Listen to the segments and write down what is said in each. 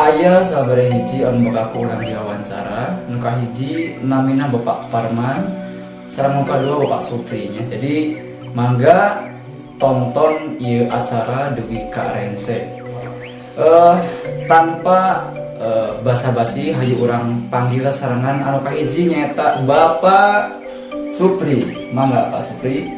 Aya sabaraha hiji anu bakal ku urang diwawancara. Nu kahiji namina Bapak Parman, sareng nu kadua Bapak Supri nya. Jadi mangga tonton ieu acara dugi ka rengse. Tanpa basa-basi, hayu urang panggil sarengan anu kahiji, nyaeta Bapak Supri. Mangga, Pak Supri.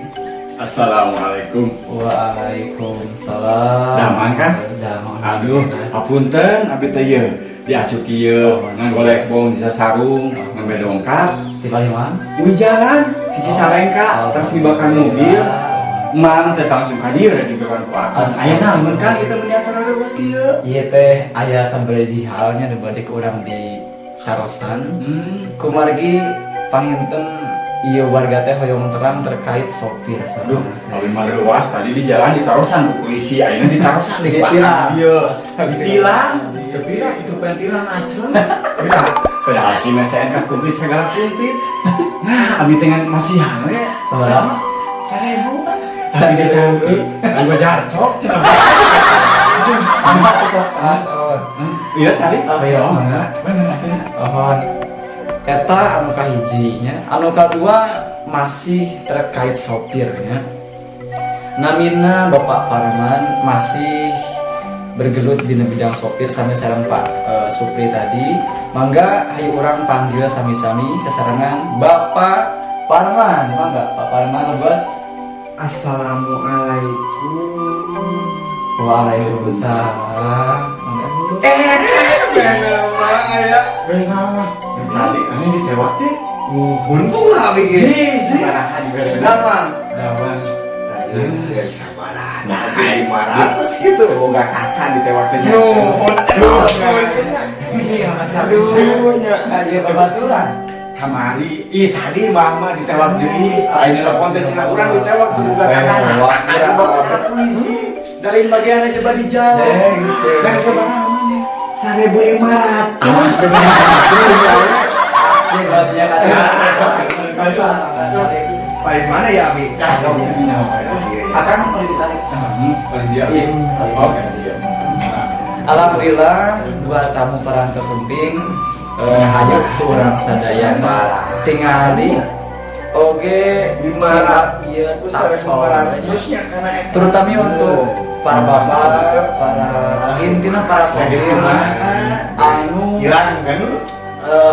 Assalamualaikum. Waalaikumsalam. Damang kan? Damang. Aduh, hapunten abi teh ieu diacuk ieu ngan golek bong di sarung ngambil dongkap. Di paling mana? Uih jalan sisi Salengka terus dibakan mobil. Mang teh langsung ka dieu digeroan ku akang. Aya naon kan kita meni asa bos kieu? Iya teh, aya sabaraha halnya nu bade ku urang ditarosan. Kumargi panginten ieu warga teh hoyong terang terkait sopir. Aduh, abi mah leuwas tadi di jalan ditarosan ku polisi, ayeuna ditarosan di ku akang dieu. Ditilang, teu pira kitu pentilang aceng. Pira? Padahal si STNK komplit segala komplit. Nah, abi teh ngan masihan we. Sabaraha? 1000. Tapi ditangki, abi jarcok cenah. Amat sok keras oh. Iya, sari. Oh, iya. Oh, bener. Bener atuh. Oh, eta anu kahiji nya. Anu kadua masih terkait sopir nya. Namina Bapak Parman, masih bergelut di bidang sopir sami sareng Pak Supri tadi. Mangga hayu urang panggil sami-sami sesarengan Bapak Parman. Mangga, Pak Parman, lebet. Assalamualaikum. Waalaikumsalam. Mangga. Eh, nama aya. Benar. Tadi aneh ditewak teh. Untung abi ge. Hiji. Sabaraha dibere? Damang. Damang. Tadi teh sabaraha? Nah, 500 gitu. Boga kakak ditewak teh. Nuhun. Iya, Mas. Aduh nya. Iya, babaturan. Kamari, ih tadi mama ditewak deui. Aing telepon teh cenah urang ditewak kudu boga kakak. Eh, Boga kakak polisi. Dari bagian aja badi jauh. Eh, gitu. Dan sabaraha maneh? 1500. Iya, berarti kan. Paling mana ya abi? Kasih nyawa. Akang mau di sana. Paling dia. Iya. Oke, dia. Alhamdulillah dua tamu parantos sumping. Hayu ku urang sadayana tingali oge simak ieu takson, terutama untuk para bapak, para intinya para sopir anu Hilang kan?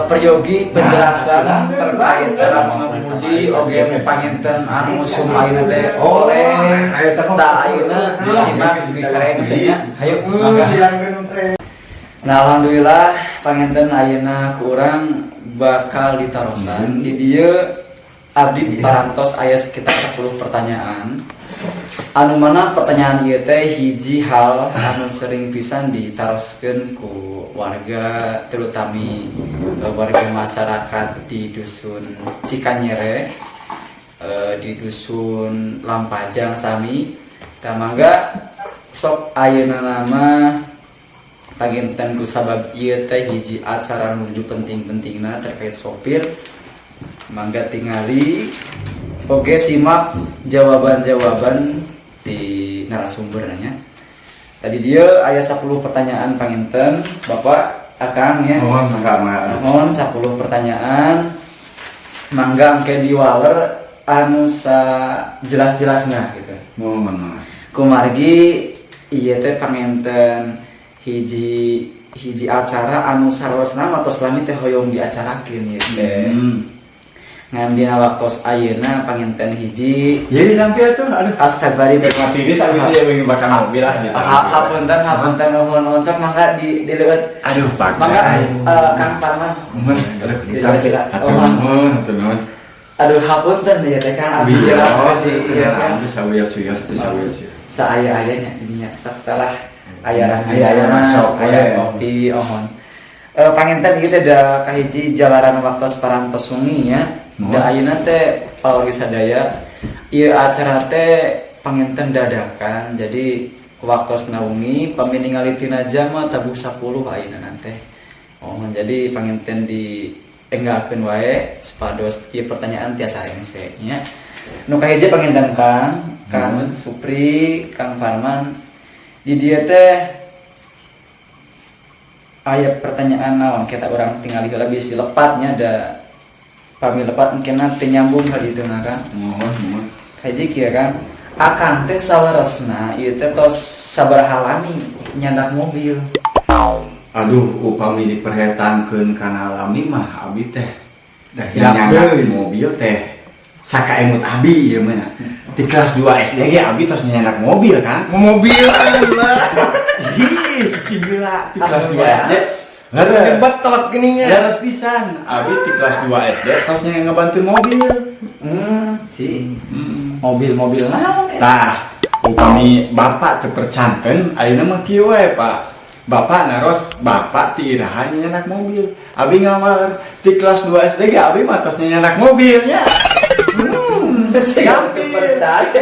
Peryogi penjelasan terkait cara mengemudi oge panginten anu musuh ayeuna teh oleh tah ayeuna disimak di keren nya. Hayu, mangga. Nah, alhamdulillah panginten ayeuna ku urang bakal ditarosan. Di dieu abdi parantos aya sekitar 10 pertanyaan. Anu mana pertanyaan ieu teh hiji hal anu sering pisan ditaroskeun ku warga, terutami warga masyarakat di dusun Cikanyere, di dusun Lampajang sami. Tah, mangga sok ayeuna nama panginten ku sabab ieu teh hiji acara nuju penting-pentingna terkait sopir, mangga tingali oge simak jawaban-jawaban di narasumbernya tadi. Dia aya 10 pertanyaan panginten, Bapak, Akang ya. Mohon, mangga, mangga. Mohon 10 pertanyaan, mangga engke diwaler anu sa jelas-jelasna gitu. Mohon, mangga. Kumargi ieu teh panginten hiji hiji acara anu sarosna atau selami teh hoyong diacarakeun ieu teh. Ngan dina waktos ayeuna panginten hiji. Jadi sampai tuh, aduh. Astagfirullah. Geus mati di saat itu ya pengen bakal mobil lah gitu. Hapunten, hapunten, nuhun nuhun, sok mangga di leuweut. Aduh, Pak. Mangga, Kang Parman. Nuhun, aduh. Kira-kira. Hatur nuhun, hatur nuhun. Aduh, hapunten ya teh, Kang, abdi Iya, sih, iya kan. Abdi sawios-wios teh, sawios. Saaya-ayanya ininya sok lah, aya Aya aya masuk, aya we. kopi ohon. Panginten ieu teh da kahiji jalaran waktos parantos wengi nya. Nuhun. Da ayeuna teh pawargi sadaya, ieu acara teh panginten dadakan, jadi waktosna wengi, pami ningali tina jam mah tabuh 10 ayeuna teh. Oh, jadi panginten di enggalkeun wae supados ieu pertanyaan tiasa rengse nya. Nu kahiji panginten, Kang, Kang Supri, Kang Farman, di dieu teh aya pertanyaan naon, kita urang tinggal heula bisi lepatnya, da pami lepat mungkin nanti nyambung ka ditu na kan. Mohon, mohon. Kahiji kieu kan, Akang teh saleresna ieu teh tos sabaraha lami nyandak mobil? Aduh, upami diperhetangkeun kana lami mah abi teh Dah nyandak mobil teh sakaemut abi ieu mah. Di kelas 2 SD ge abi tos nyandak mobil kan. Mobil lah. Ih, gila, di kelas 2 Anu ya. SD. Leres. Betot gininya. Leres pisan. Abi di kelas 2 SD tos ngebantu mobil. Si. Mobil-mobil naon eta? Tah, upami bapak teu percanten, ayeuna mah kieu we, Pak. Bapak naros, bapak ti iraha nyandak mobil? Abi ngawal di kelas 2 SD ge abi mah tos nyandak mobilnya. Gampil. Percaya.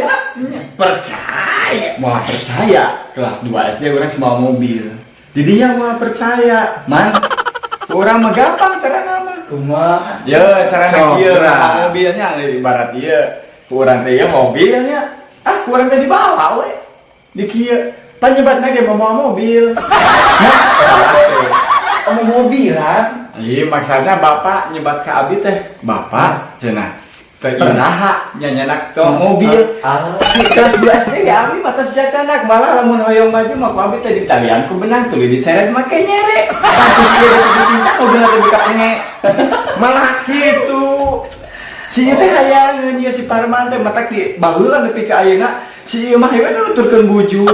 Percaya. Mau percaya kelas 2 SD urang semua mobil. Didinya mau percaya. Man, urang mah gampang cara nama. Kumaha? Ya, cara Sok, kieu gerak. nah, mobilnya ibarat ieu. Ku urang teh ieu mobilnya. Ah, ku urang teh dibawa we. Di kieu. Panyebatna ge mawa mobil. Nah, Oh, mobilan. iya, maksudnya bapak nyebat ke abi teh, bapak cenah teh iraha nyanyanak ke mobil. Ah. Di kelas 2 SD ya abi mah tos cacanak, malah lamun hoyong maju mah ku abi teh ditalian ku benang tuluy diseret make nyere. Pantes ieu teh dicincak mobilna teh buka penge. Malah Gitu. Si ieu teh hayangeun ieu si Parman teh, matak di baheula nepi ka ayeuna si ieu mah hewe nuturkeun bujur.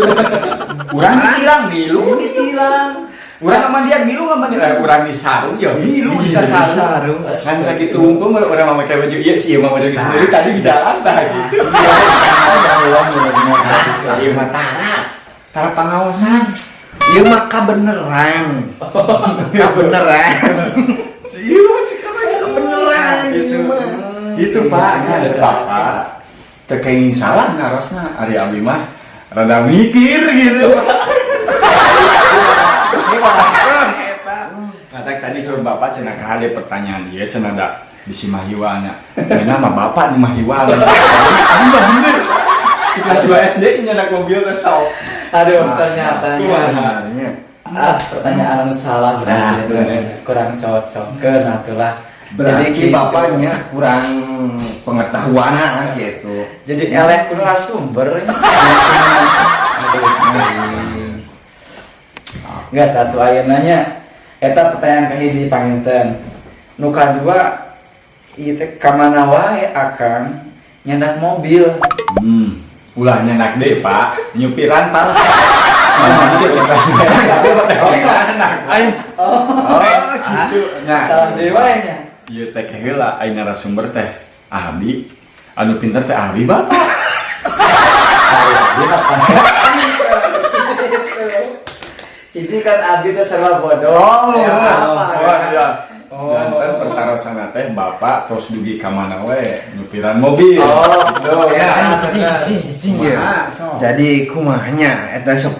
Urang disilang milu disilang. Urang ngamandian milu ngamandian. Eh, urang di sarung ya milu bisa sarung. Ngan sakitu wungkul urang mah make baju ieu, si ieu mah baju sendiri tadi di jalan tah gitu. Si ieu mah tara. Tara pangaosan. Ieu mah kabeneran. Kabeneran. Si ieu mah cek apa Kabeneran gitu. ieu mah. Itu Pak, ada bapak. Teu kenging salah narosna, ari abi mah rada mikir gitu. Nah, tadi suruh bapak cenah ka hade pertanyaan ieu cenah da bisi mahiwalnya. Cenah mah bapak di mahiwal. Abi mah bener. Di kelas 2 SD nyandak mobil ke sok. Aduh, ternyata Kumaha? ah, pertanyaan anu salah berarti. Nah, bener. Kurang cocok ke atulah. Berarti gitu. Bapaknya kurang pengetahuan gitu. Jadi eleh kudu sumber. Aduh. Enggak satu aya nanya eta pertanyaan kahiji panginten. Nu kadua ieu teh kamana wae Akang nyandak mobil? Ulah nyandak deh, Pak. Nyupiran, Pak. Mana sih kelas Aing. Oh, Oh, gitu. Nah, salah deui wae nya. Ieu teh heula aing narasumber teh ahli, anu pinter teh ahli bapak. Ari abdi mah hiji kan, abdi teh serba bodoh. Oh, Ya, apa, oh, kan? iya. Oh. Janten pertarosan teh bapak terus dugi ka mana we nyupiran mobil. Oh, gitu oke. ya. Cicing, cicing, cicing ya. Kumaha, sok. Jadi kumahanya eta sok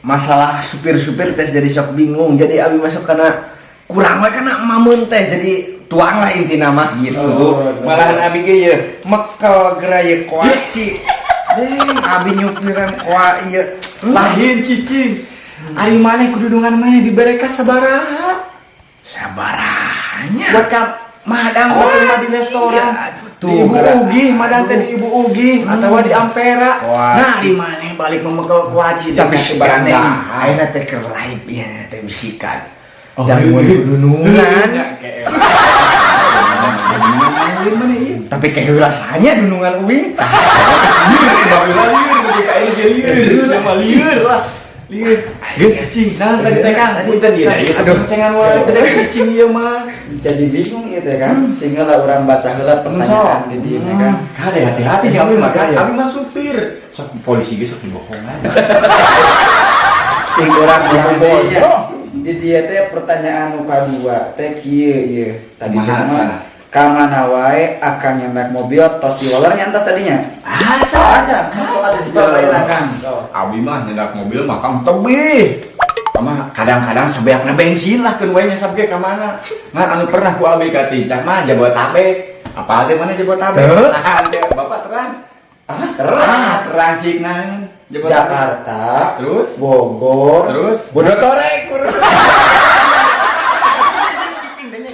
masalah supir-supir teh jadi sok bingung. Jadi abi masuk karena kurang we kana mamun teh, jadi tuang lah intina mah gitu. Oh, Malahan abi ge ye mekel geura ye koaci. Deh, abi nyupiran koa ieu. Lain cicing. Ari maneh kududungan maneh dibere ka sabaraha? Sabarahanya. Buat ka madang Oh, mah di restoran. iya, Di Ibu geura. Ugi, madang teh di Ibu Ugi atau di Ampera. Koaci. Nah, di maneh balik memekel kuaci Tapi sebarang sebarang ayeuna teh keur live ya teh bisikan. Oh, Dan iya. mun kudunungan. Ya, kayak Apain mana ieu? Tapi kayak rasanya dunungan uing. Lieur, lieur, nepi ka ieu ge lieur, sama lieur lah. Lieur. Geus cicing, nah tadi teh Kang, punten ieu da ieu Aduh. cengan wae teh cicing ieu mah. Jadi bingung ieu teh kan. Tinggal lah urang baca heula pertanyaan di dieu nya kan. Kade hati-hati jeung abi mah kan, Iya. abi mah supir. Sok polisi ge sok dibohongan. Sing urang urang bodoh. Di dieu teh pertanyaan nu kadua teh kieu ieu. Tadi teh Kumaha, mah tah? ka mana wae akang nyandak mobil tos diwaler nyantos tadinya. Aca. Aca, geus tos dijual bae lah Kang. Abi mah nyendak mobil mah Kang tebih. Mah kadang-kadang sebeakna bensin lah keun wae nyasab ge ka mana. Ngan anu pernah ku abi katincak mah Jabotabek. Apa teh mana Jabotabek? Teu. Saha teh Bapak terang. Ah, Terang, terang cik nang Jabotabek. Jakarta, Terus? Bogor, Terus Bodoh torek.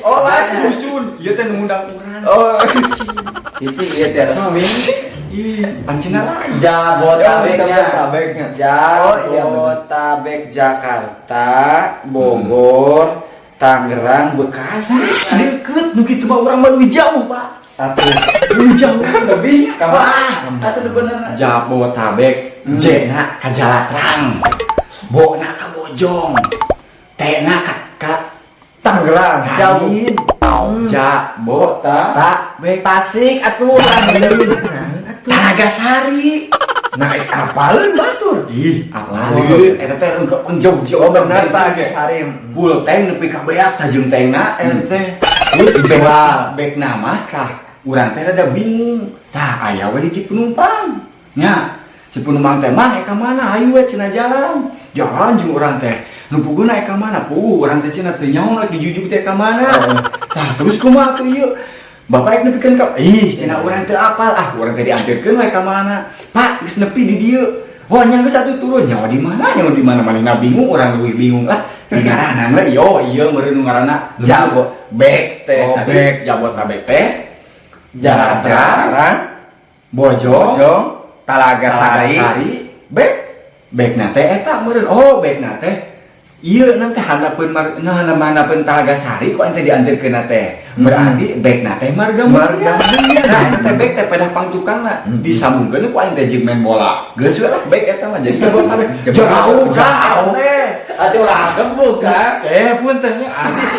Oh, lain dusun. Ieu teh nu ngundang urang. Oh. Cici ieu teh resmi. Ih, pancena lain. Jabotabeknya. Jabotabeknya. Oh, iya, bener. Jabotabek Jakarta, Bogor, Tangerang, Bekasi. Deket nu kitu mah urang mah leuwih jauh, Pak. Satu. Leuwih jauh. Lebih ka mana? Atuh bener. Jabotabek, J na ka Jalatrang. Bo na ka Bojong. T na ka Tangerang jauh. Lain. Jabo Ta Tabek Tasik atuh lain. Talagasari. Nah, apaleun batur? Ih, apaleun eta teh rengke pengjauh Oh, benar Talagasari. Full tank nepi ka beak tajung tankna eta teh. Terus dijual bek nama kah? Urang teh rada bingung. Tah aya we hiji penumpang. Nya, si penumpang teh mah ka mana? Ayo we cenah jalan. Jalan jeung urang teh. Nu puguna ka mana? Puguh urang teh cenah teu nyaho rek dijujuk teh ka mana. Tah terus kumaha tuh ieu? Bapak rek nepikeun ka ih cenah urang teu apal ah urang teh dianterkeun we ka mana? Pak geus nepi di dieu. Wah nya geus atuh turun nyawa di mana? Nyawa di mana manehna bingung urang leuwih bingung lah. Di ngaranan we yo ieu meureun nu ngaranna Jabo bek teh. Oh, Tadi bek. Jabotabek teh Jalatrang, Tangerang, Bojong, Bojong, Talagasari, Talagasari, bek. Bekna teh eta meureun. Oh, bekna teh ieu na teh handapeun mar nah handapeun Talagasari kok ente dianterkeun teh. Berarti bekna teh Marga Marga Mulia. Nah, eta teh bek teh pedah pang tukangna. Disambungkeun ku aing teh jeung main bola. Geus we lah bek eta mah jadi Jabotabek. Jauh jauh teh. Atuh ulah gebuk kan. Eh punten nya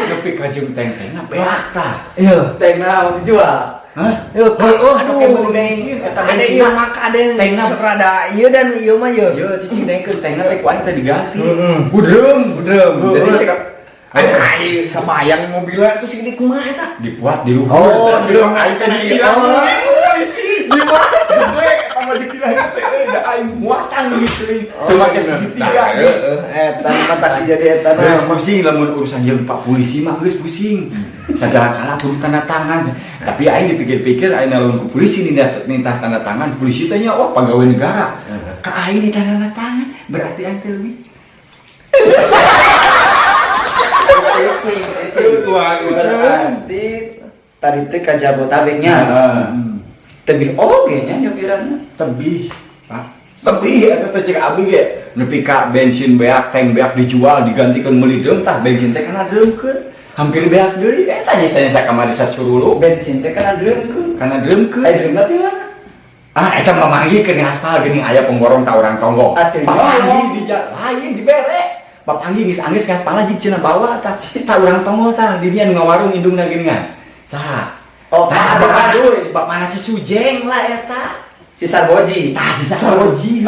nepi ka jeung teng-tengna beak tah. Iya. Teh naon dijual? Hah? Yuk, oh, aduh, Pakai bensin, eta ada bensin. ieu maka ada Tengna. sok rada ieu dan ieu mah ieu. Yo cicing dengkeun tengna teh ku aing teh diganti. Heeh. Budreum, Budreum. Jadi Heeh. sikap Ai, kebayang mobilnya tuh segede kumaha eta? Dipuat di luhur. Oh, di luhur aing teh ditilang. Oh. Polisi. Di mana? Gede sama ditilang teh euy da aing muatan gitu. Teu make segitiga. Heeh, eta mah tak jadi eta Geus nah. pusing lamun urusan jeung Pak polisi mah geus pusing. Segala kala kudu tanda tangan. Tapi aing dipikir-pikir aing nalun ku polisi minta tanda tangan, polisi teh nya wah pegawai negara. Ka aing ditanda tangan berarti aing teh leuwih. Cicing, cicing. Berarti tadi teh ka Jabotabeknya. Heeh. Tebih oge nya nyopiranna. Tebih, Pak. Tebih eta teh cek abi ge. Nepi ka bensin beak, tank beak dijual digantikan meuli deum tah bensin teh kana deumkeun. Hampir beak deui eta nya saya kamari sacurulu. Bensin teh kana dreumkeun. Kana dreumkeun. Aya dreumna ti mana? Ah, eta mah manggih keur ngaspal geuning aya pemborong ta urang tonggo. Atuh, Papanggih di jalan lain dibere. Papanggih geus anggeus ngaspalna jig cenah bawa tah tah urang tonggo tah di dieu nu ngawarung indungna geuningan. Saha? Oh, Tah, Bapak Duy. Bapana si Sujeng lah eta. Si Sarboji. Tah si Sarboji.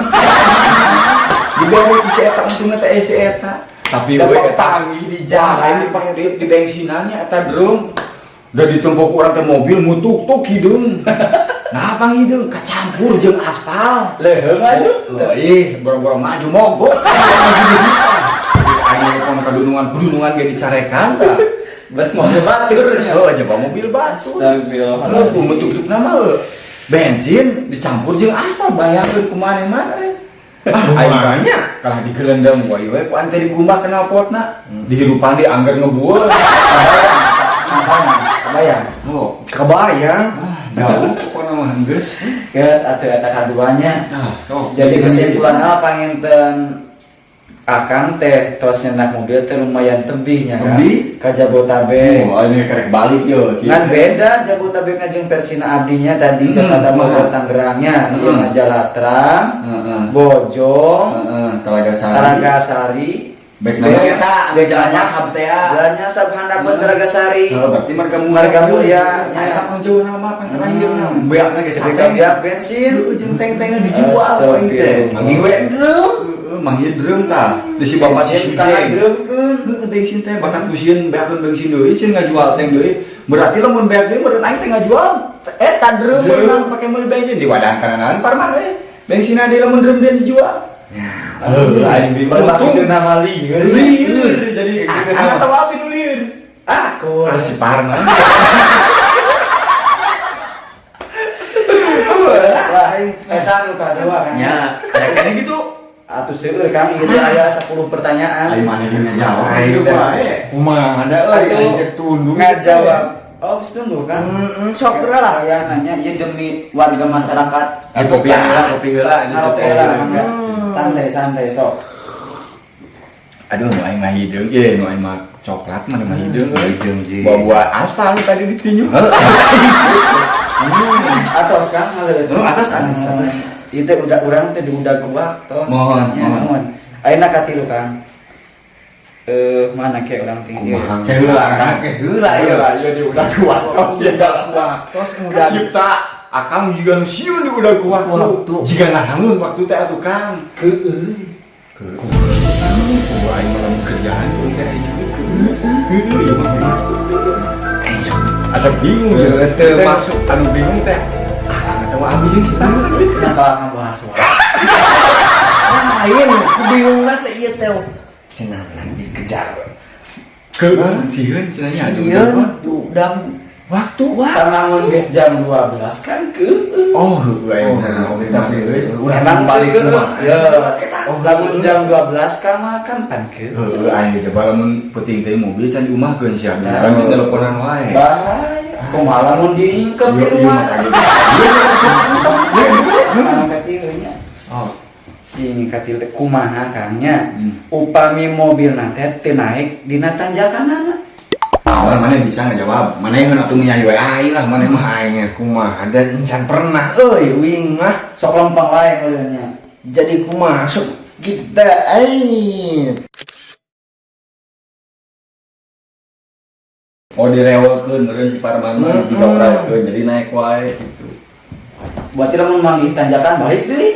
Dibere ku si eta untungna teh si eta. Tapi we eta panggih di jalan jalan. Dipakai di bensinannya eta drum. Udah ditumpuk ku urang teh mobil mutuk tuk hideung. Nah, apa hideung kacampur jeung aspal. Leuheung atuh. Oh, ih, boro-boro maju mogok. Aing telepon ka dunungan, ku dunungan ge dicarekan tah. Bet mobil batur nya. Oh, aja bawa mobil batu. Astagfirullahaladzim. Lu mutuk nama heuh. Bensin dicampur jeung aspal bayangkeun kumaha mana. Ah, aing Kumahanya? kalah digelendeng wae we ku ante digumbah knalpotna. Dihirupan di angger ngebueul. Kebayang, kebayang. Oh, Kebayang. ah, jauh pokona mah geus. Geus atuh eta kaduanya. Nah, sok. Jadi kesimpulannya panginten Akang teh tos nyenak mobil teh lumayan tebihnya kan. Tebih? Ka Jabotabek. Oh, ini kerek balik yo. Ngan beda Jabotabek jeung versina abdinya tadi Jakarta Bogor Tangerangnya, ieu mah Jalatrang, Bojong, Telaga Sari. Telaga Sari. Baik nama kita, ada jalan nyasab teh ya. Jalan nyasab handapeun Telaga Sari. Oh, berarti Marga Mulia. Marga Mulia, nya eta pangjauh nama pan terakhir na. Beakna geus Ketika biak bensin, Heueuh jeung teng-tengna dijual we teh. Manggih we drum. Heeh, manggih drum tah. Di si bapak si bensin kana Sujeng. drumkeun. Heeh, bensin teh bahkan ku sieun beakeun bensin deui, sieun ngajual teng deui. Berarti lamun beak deui meureun aing teh ngajual eta drum meureun pake meuli bensin di wadah kanan parman we. Bensinna deui lamun drum deui dijual. Heuh, aing bingung. Untung nama lieur. Lieur jadi anak tahu apa nu lieur. Aku. Ah, si Parman. Lah, eta nu kadua kan. Ya, kayaknya gitu. Atuh seueur Kang, ieu teh aya 10 pertanyaan. Aing mana dia ngajawab Aing gitu dah. bae. Kumaha da euy, Atuh, aing teh tunduk. Ngajawab. Oh, geus tunduk kan. Sok lah. Saya nanya ieu demi warga masyarakat. Ah, kopi heula, kopi heula, ini Kopi kopi heula, heula. mangga. Santai, santai sok. Aduh, nu aing mah hideung, ye, nu aing mah coklat mah nu mah hideung euy. Hideung, ji. Bawa aspal tadi ditinju. Atos kan ngaleut. Oh, atos, atos, atos. Ieu teh udah urang teh diudag ku waktos. Mohon, Ya, mohon. mohon. Ayeuna katilu Kang. Mana ke urang tinggi. Kumaha? Heula kan. Ke heula ieu. Heula, ieu diudag ku waktos ya. Udag ku waktos udah Cipta akang juga nu sieun diudag ku waktu. Waktu. Jiga ngalamun waktu teh atuh Kang. Keueuh. Keueuh. Aing mah lamun kerjaan pun teh aing juga keueuh. Ieu mah asa bingung ya. Heueuh, teu masuk. Anu bingung teh. Ah, atau abi jeung si Parman. Kenapa ngabahas wae? Lain, ku bingung teh ieu teh. Cenah dikejar. Keueuh, sieun cenah nya. Sieun diudag Waktu. Karena mun geus jam 12 kan keueuh. Oh, heueuh aing Oh, bener. oke, Tapi euy, urang Emang balik keueuh. kumaha? Ya. Lamun jam 12 ka makan pan keueuh. Heueuh aing ge coba lamun peuting teh mobil can diumahkeun sia. Nah. Urang geus teleponan wae. Bahaya. Kumaha lamun diingkep di Iya, iya, rumah. makanya. Anu katilu nya. Oh, Cing katilu teh kumaha Kang nya. Hmm. Upami mobilna teh teu naik dina tanjakanana. Awal mana bisa ngejawab? Mana yang atuh menyayu aing lah, mana mah Aing kumaha dan can pernah euy wing mah. Sok lempeng wae mobilnya. Jadi kumaha sok kita aing. Oh direwekeun meureun si Parman mah diobrakeun jadi naik wae gitu. Berarti lamun manggih tanjakan balik deui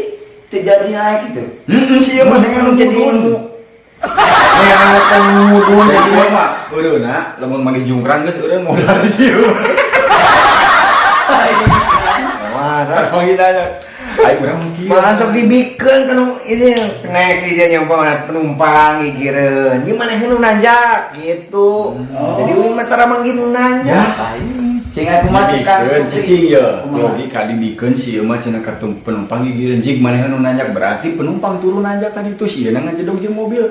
teu jadi naik gitu. Heeh, sih mah dengan Jadi ilmu. Neangan mudun jadi jadi mah eureunna lamun manggih jungkrang geus eureun modal sieun. waras. Manggih tanya. Aing urang mah kieu. Malah sok dibikeun kan ini naik di dia nyampe penumpang gigireun. Ieu maneh nu nanjak gitu. Oh. Jadi wing mah tara manggih nu nanjak. Sing aku mah cekang Dibikeun supri. cicing ye. Kumaha? Logika dibikeun sieun mah cenah ka penumpang gigireun jig manehna nu nanjak berarti penumpang turun nanjak kan itu sieun ngajedog jeung mobil.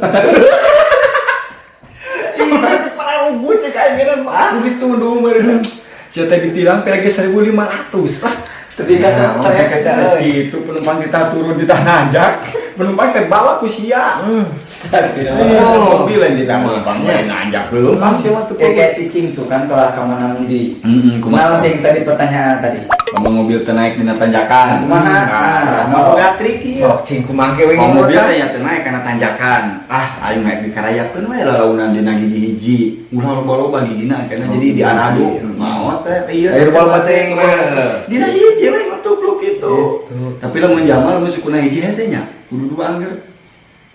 Sieun parah gue cek aing geuna mah aku geus tundung meureun. Sia teh ditilang teh lagi 1500 lah. Tapi ka Nah, stres. Stres gitu penumpang kita turun kita nanjak, penumpang teh bawa ku sia. Astagfirullah. Oh, mobil yang kita penumpang mah nanjak leumpang sia mah tuh. Kayak cicing tuh kan kalau ka mana mundi. Heeh, Kumaha cing tadi pertanyaan tadi? Lamun mobil teu naik dina tanjakan. Kumaha? Nah, Ah, mau trik ieu. Sok cing kumaha ge wing Mau mobil teh nya teu naik kana tanjakan. Ah, aing naik dikarayakeun we lalaunan dina gigi hiji. Ulah loba-loba gigina kana jadi diaradu. Maot teh ieu. Air loba teuing mah. Dina hiji we ngetupluk itu. Tapi lamun jamal lamun sukuna hiji hese nya, kudu dua angger.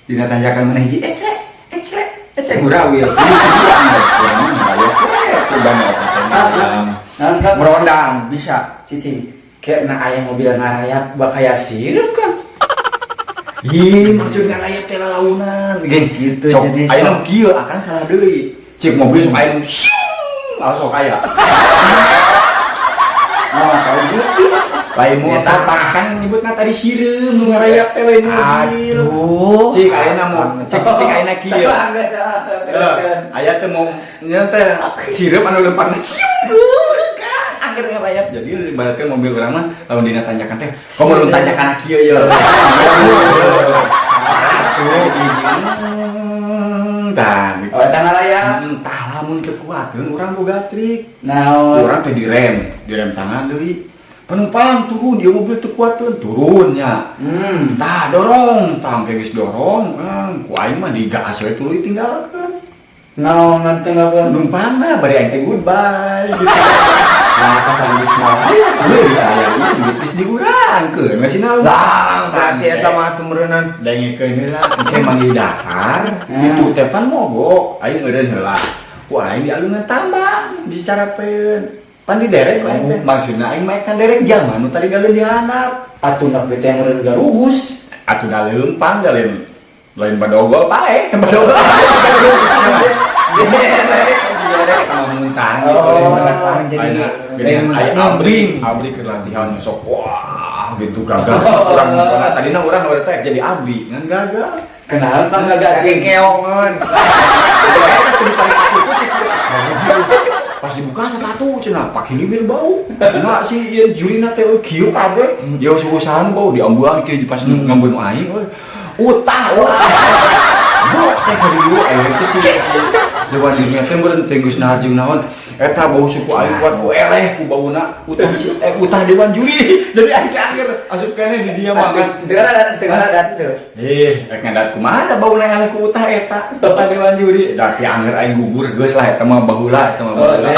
Dina tanjakan mana hiji ecek, ecek, ecek gurawil. Jadi kudu dua angger. Ya mah ngarayak we kurban opat teh. Naon kan Merondang bisa. cicing kayak na aya mobil ngarayap bakaya sirup kan. Ih, maksud ngarayap teh lalaunan. Gini, Gitu, sok, jadi ayeuna sok. kieu akan salah deui. Cek mobil sok aya nu siung, langsung aya. Oh, tahu gitu. Lain motor kan nyebutna tadi sireum nu ngarayap teh lain mobil. Aduh. Cik ayeuna mau cek cik ayeuna kieu. Salah geus, ah, Eh, aya teh mau nya teh sireum anu lempangna siung. Kan angger ngarayap. Jadi ibaratkan mobil urang mah lamun dina tanjakan teh, komo nu tanjakan kieu ye. Dan Oh, eta ngaraya. Entah lamun teu kuateun urang boga trik. Naon? Urang teh direm, direm tangan deui. Penumpang turun, dia mobil teu kuateun, turun nya. Tah dorong, tah engke geus dorong, ku aing mah digas we tuluy tinggalkeun. Naon tinggalkeun? Numpangna bari aing teh goodbye gitu. Nah, kata geus ngawaya, geus aya duit geus diurangkeun, masih naon. Lah, berarti eta mah atuh meureunnan. Dengekeun heula, engke manggil dahar, itu teh pan mogok, aing eureun heula. Ku aing dialungan tambang, disarapeun. Pan diderek ku aing teh. Maksudna aing mah kan derek jalma nu tadi galeun di handap. Atuh nak bete meureun garugus. Atuh da leumpang da lain lain badogol pae, badogol. Derek mah muntah gitu. Oh, jadi lain lain muntah. Abri, abri ke latihan sok wah gitu gagal. Urang pokona tadina urang urang teh jadi abri ngan gagal. Kenal kan gagal Sing ngeongeun. Pas dibuka sepatu cenah pake limir bau. Nah si ieu jurina teh euy kieu kabeh. Dia usahaan bau diambuan kieu pas ngambeun aing euy. Utah utah. Bos teh ka dieu aya teh si dewan dirinya teh meureun teh geus nahar jeung naon. Eta bau suku aing kuat ku eleh ku bauna utah si utah dewan juri. Jadi aing teh anger asup keneh di dia mah kan. Teu ada teu. Eh, rek ngadat kumaha bauna eleh ku utah eta, utah dewan juri. Da ti anger aing gugur geus lah eta mah baheula eta mah Oh, baheula.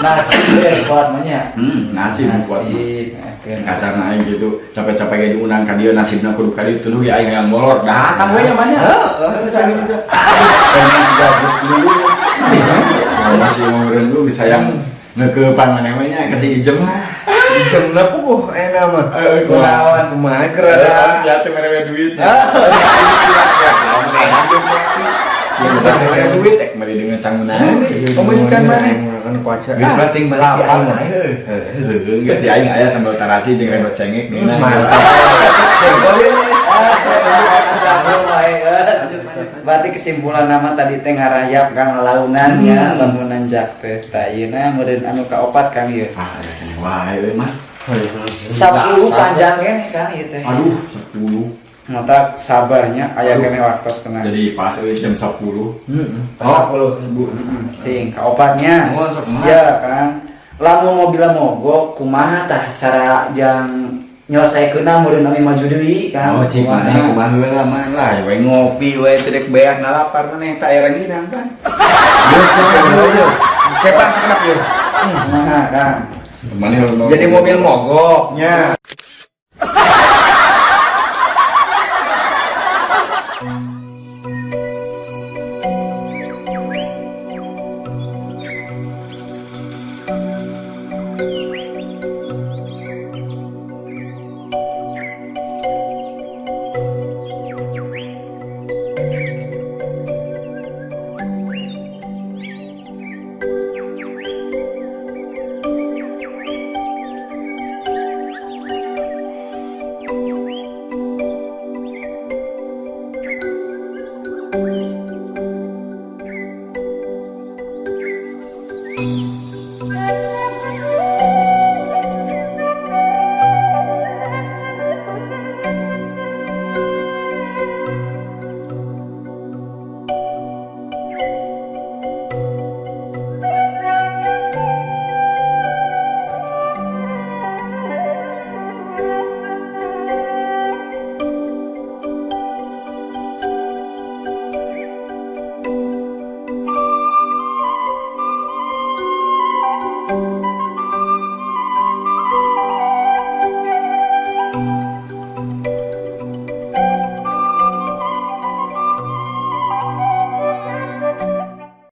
Nasib teh kuat mah nya. Nasib kuat mah. Nasib. Oke, Kasarna aing gitu, capek-capek ge diundang ka dieu nasibna kudu ka dieu tuluy aing yang molor. Datang we nya mana? Heeh, sakitu. Pengen bagus dulu. Masih mau dulu bisa yang ngekeupan maneh mah nya kasih ijem lah. Ijemna puguh ayeuna mah. Heeh, Kunaon kumaha keur ada. Sia teh mere duit. Ya, mere duit ek mere dengan sangunan. Pemajikan maneh. Kan kuaca. Geus penting balik aing mah. Heuh, geus di aing aya sambal tarasi jeung rengos cengek ngeunah. Mantap. Berarti kesimpulan nama tadi teh ngarayap kang lalaunan nya lamun nanjak teh tah ayeuna meureun anu kaopat Kang ieu. Ah, wah, euy mah. 10 panjang keneh Kang ieu teh. Aduh, 10. Mata sabarnya aya keneh waktu setengah. Jadi pas euy jam 10. Heeh. Oh, Cing kaopatnya. Mohon sok kumaha? Ya Kang. Lamun mobil mogok kumaha tah cara jang nyelesaikeunna meureun anu maju deui Kang. Oh, cik maneh kumaha heula mah lah, we ngopi we teu dek beak nalapar maneh teh aya ranginang kan. Geus geus. Kepak sakedap ieu. Kumaha Kang? Maneh Jadi mobil mogoknya.